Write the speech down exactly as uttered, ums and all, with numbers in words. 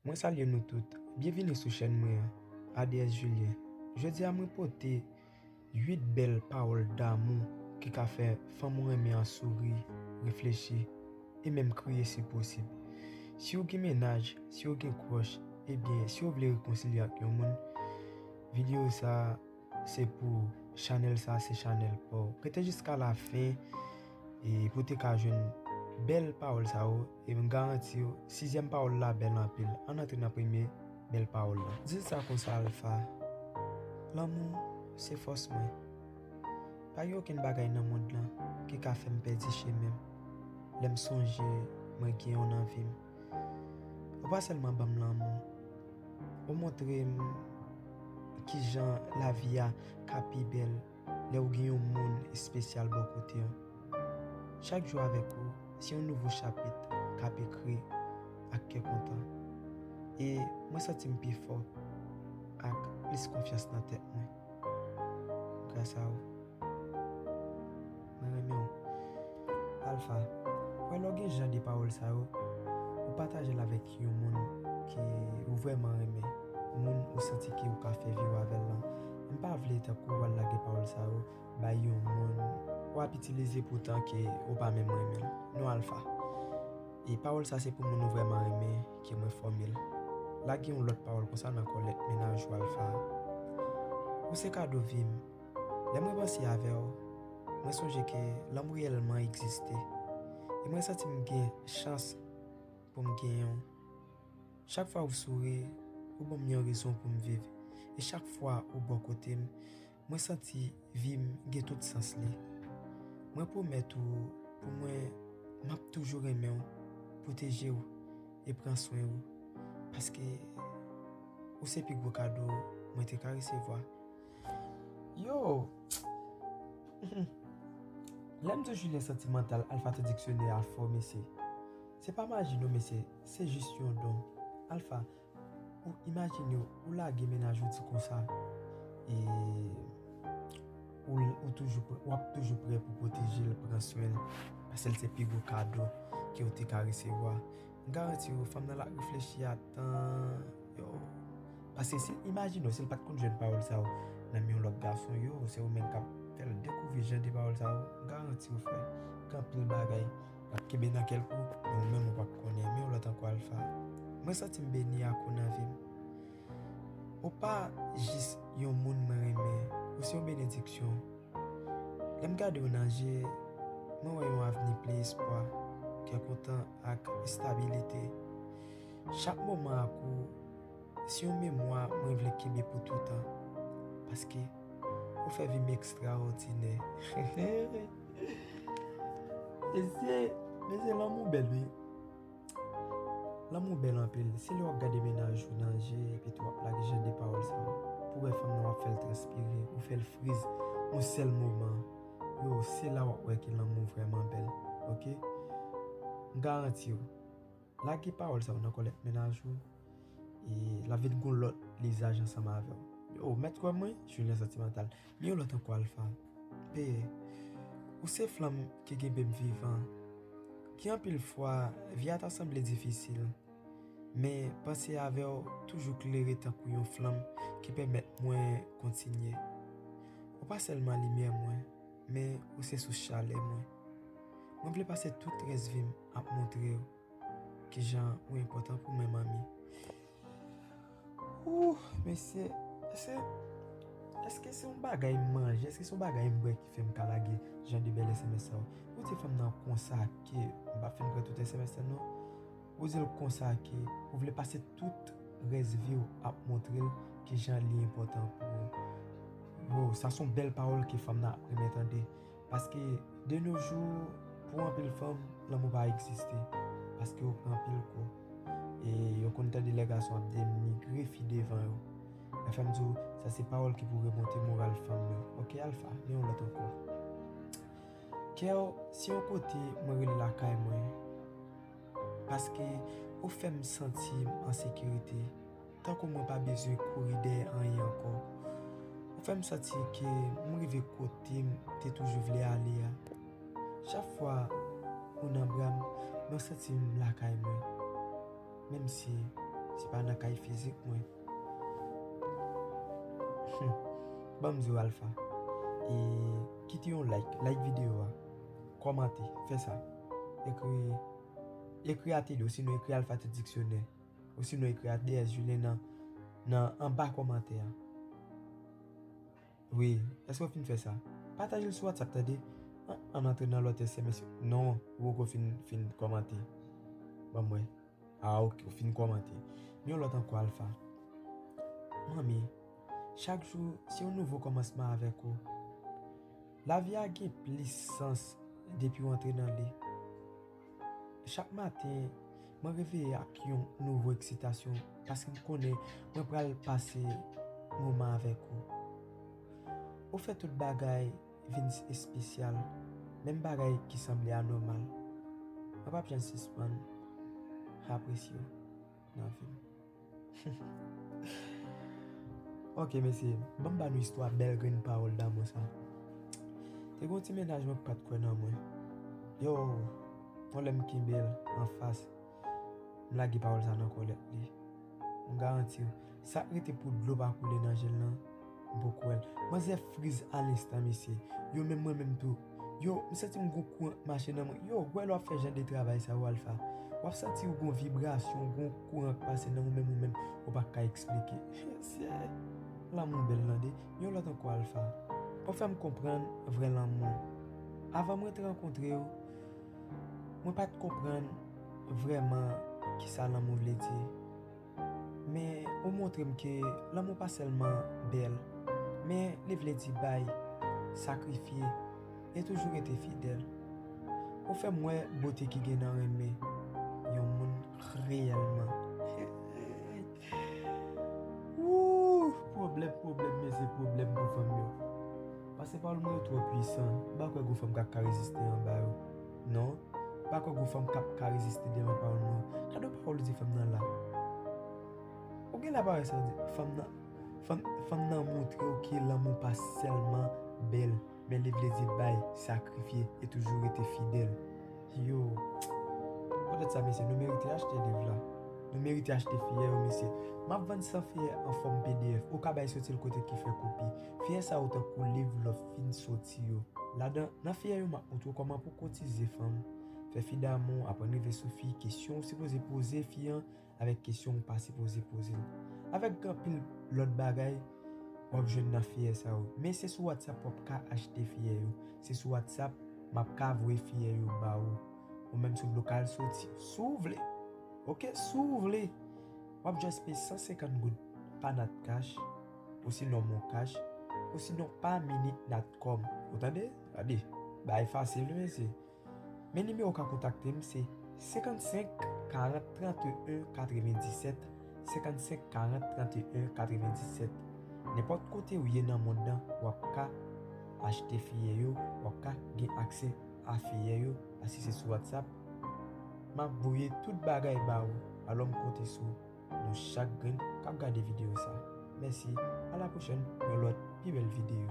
Mwen salye nou tout. Byenvini sou chèn mwen an, A D S Julien. Jodi a mwen pote uit bèl pawòl damou ki ka fè fanm ou renmen an souri, reflechi, e menm kriye si posib. Si w gen mennaj, si w gen crush, ebyen, si w vle rekonsilye ak yon moun, videyo sa a se pou ou. Chanèl sa a se chanèl pa w. Rete jiska lafen e pou w te ka jwenn bèl pawòl sa yo, e m garanti w, sizyèm pawòl la bèl anpil. Ann antre nan premye bèl pawòl lan. Di l sa konsa, Alpha. Lanmou se fòs mwen. Pa gen okenn bagay nan mond lan ki ka fè m pèdi chemen m lè m sonje mwen gen w nan vi m. Ou pa sèlman ban m lanmou, ou montre m kijan lavi a ka pi bèl lè w gen yon moun espesyal bò kote w. Chak jou avèk ou, se yon nouvo chapit k ap ekri ak kè kontan. E mwen santi m pi fò ak plis konfyans nan tèt mwen. Gras a ou. Mwen renmen w. Alpha, wè lè w gen jan de pawòl sa yo, ou pataje l avèk yon moun ke ou vrèman renmen, moun ou santi ke ou ka fè vi w avè l lan. M pa vle tankou w al lage pawòl sa yo bay yon moun w ap itilize poutan ke ou pa menm renmen l. Non, Alpha. E pawòl sa se pou moun ou vrèman renmen ke mwen fòme l. Lage yon lòt pawòl konsa nan kòlèt mennaj ou, Alpha. Ou se kado vi m. Lè mwen panse avè w, mwen sonje ke lanmou reyèlman egziste. E mwen santi m gen chans pou m genyen w. Chak fwa ou souri, ou ban m yon rezon pou m viv. E chak fwa ou bò kote m, mwen santi vi m gen tout sans li. Mwen pwomèt ou, pou mwen, m ap toujou renmen w, pwoteje w e pran swen w. Paske ou se pi gwo kado mwen te ka resevwa. Yo! Lè m di w Julien santimantal, Alpha te diksyonè a fò, mesye. Se pa maji non, mesye, se jis yon don. Alpha, ou imajine w, ou lage mennaj ou di konsa, e ou, ou toujou prè, w ap toujou prè pou pwoteje l, pran swen l, paske l se pi gwo kado ke w te ka resevwa. M garanti w, fanm nan la reflechi a tan, yo. Paske si, imajine w, si l pa t konn jwenn pawòl sa yo nan men yon lòt gason, yo, se ou menm k ap fè l dekouvri jan de pawòl sa yo. M garanti w, frè, gen anpil bagay l ap kenbe nan kè l pou ou, men ou menm ou p ap konnen. Men yon lòt ankò, Alpha. Mwen santi m beni ak ou nan vi m. Ou pa jis yon moun mwen renmen, ou se yon benediksyon. Lè m gade w nan je, mwen wè yon avni plen espwa, kè kontan ak estabilite. Chak moman ak ou se yon memwa mwen vle kenbe pou toutan, paske ou fè vi m ekstraòdinè. Mesye, mesye, lanmou bèl, wi. Lanmou bèl anpil. Se lè w ap gade mennaj ou nan je, epi tou w ap lage jan de pawòl sa yo. Pou w wè fanm nan w ap fè l transpire, ou fè l friz yon sèl moman. Yo, se la w ap wè ke lanmou vrèman bèl. Oke? M garanti w. Lage pawòl sa yo nan kòlèt mennaj ou, e l ap vin gon lòt lizaj ansanm avè w. Yo, mèt kwè mwen, Julien santimantal. Men yon lòt ankò, Alpha. Peye. Ou se flanm ki kenbe m vivan. Gen anpil fwa, vi a ta sanble difisil, men panse avè w toujou klere tankou yon flanm ki pèmèt mwen kontinye. Ou pa sèlman limyè mwen, men ou se sous chalè mwen. Mwen vle pase tout rès vi m ap montre w kijan ou enpòtan pou mwen, manmi. Ouh, mesye, èske, èske se yon bagay m manje? Èske se yon bagay m bwè ki fè m ka lage jan de bèl S M S sa yo? Ou di fanm nan konsa ke m p ap fin pran tout S M S lan non. Ou di l konsa ke ou vle pase tout rès vi w ap montre l kijan li enpòtan pou ou. Wow, sa se yon bèl pawòl ke fanm nan ap renmen tande. Paske, de nos jours, pou anpil fanm, lanmou pa egziste. Paske yo pran anpil kou. E yo konn tande lè gason ap denigre fi devan yo. Lè fanm di w, sa se pawòl ki pou remonte moral fanm yo. Oke, Alpha, men yon lòt ankò. Kè w, se yon kote mwen rele lakay mwen. Paske ou fè m santi m an sekirite. Tankou mwen pa bezwen kouri dèyè anyen ankò. Ou fè m santi ke m rive kote m te toujou vle ale a. Chak fwa ou nan bra m, mwen santi m lakay mwen. Menm si se pa nan kay fizik mwen. Hmm. Ban m di w, Alpha. E kite yon like, like videyo a. Kòmante, fè sa. Ekri, ekri Atelier, osinon ekri Alpha Tèt Diksyonè, osinon ekri A D S Julien nan, nan anba kòmantè a. Wi, èske w fin fè sa? Pataje l sou WhatsApp, tande. An, ann antre nan lòt S M S yo. Non, ou poko fin, fin kòmante. Ban m wè. Ah, ok, ou fin kòmante. Yon lòt ankò, Alpha. Manmi, chak jou, se yon nouvo kòmansman avèk ou. Lavi a gen plis sans depi w antre nan li. Chak maten, mwen reveye ak yon nouvo eksitasyon paske m konnen mwen pral pase moman avèk ou. Ou fè tout bagay vin espesyal, menm bagay ki sanble anòmal. Mwen p ap janm sispann apresye w nan vi m. Ok, mesye, ban m ba nou istwa bèl grenn pawòl damou sa. Te gen yon ti mennaj mwen k pa t kwè nan mwen. Yo, yon lè m kenbe l anfas, m lage pawòl sa nan kòlèt li. M garanti w, sa k rete pou dlo pa koule nan je l lan, m poko wè l. Manzè friz a lenstan, mesye. Yo, menm mwen menm tou. Yo, m santi m gon kouran k mache nan mwen. Yo, w wè lè w ap fè jan de travay sa yo, Alpha. W ap santi w gon vibrasyon, gon kouran k pase nan ou menm, ou menm, ou pa ka eksplike. Lanmou bèl tande. Yon lòt ankò, Alpha. Ou fè m konprann vrè lanmou. Avan mwen te rankontre w, mwen pa t konprann vrèman kisa lanmou vle di. Men ou montre m ke lanmou pa sèlman bèl, men li vle di bay, sakrifye, e toujou rete fidèl. Ou fè m wè bote ki gen nan renmen yon moun reyèlman. Wouh, pwoblèm, pwoblèm, mesye, pwoblèm pou fanm yo. Paske pawòl mwen yo twò pwisan. M pa kwè gon fanm k ap ka reziste anba yo. Non, m pa kwè gon fanm k ap ka reziste devan pawòl mwen yo. Gade yon pawòl ou di fanm nan la. Ou gen la parèt sa di, fanm nan, fanm, fanm nan montre w ke lanmou pa sèlman bèl, men li vle di bay, sakrifye e toujou rete fidèl. Yo, poutèt sa, mesye, nou merite achte liv la. Nou merite achte fiyè yo, mesye. M ap vann san fiyè an fòm P D F. Ou ka bay soti l kote ki fè kopi. Fiyè sa yo tankou liv lè w fin soti yo. Ladan, nan fiyè yo, m ap montre w kòman pou kotize fanm, fè fi damou, aprann rive sou fi, kesyon ou sipoze poze fi an, avèk kesyon ou pa sipoze poze l. Avèk anpil lòt bagay, w ap jwenn nan fiyè sa yo. Men se sou WhatsApp w ap ka achte fiyè yo. Se sou WhatsApp m ap ka voye fiyè yo ba ou. Ou menm si w vle w ka al soti, si w vle. Ok, si w vle. W ap just peye san senkant goud pa Natcash, osinon MonCash, osinon pa Minit Natcom. Ou tande? Gade, bagay fasil wi, mesye. Men nimewo w ka kontakte m se senkannsenk karant tranteyen katrevenndisèt, senkannsenk karant tranteyen katrevenndisèt. Nenpòt kote w ye nan mond lan, w ap ka achte fiyè yo, w ap ka gen aksè a fiyè yo, paske se sou WhatsApp m ap voye tout bagay ba ou. Alò m konte sou nou chak grenn k ap gade videyo sa. Mèsi, a la pwochèn pou yon lòt pi bèl videyo.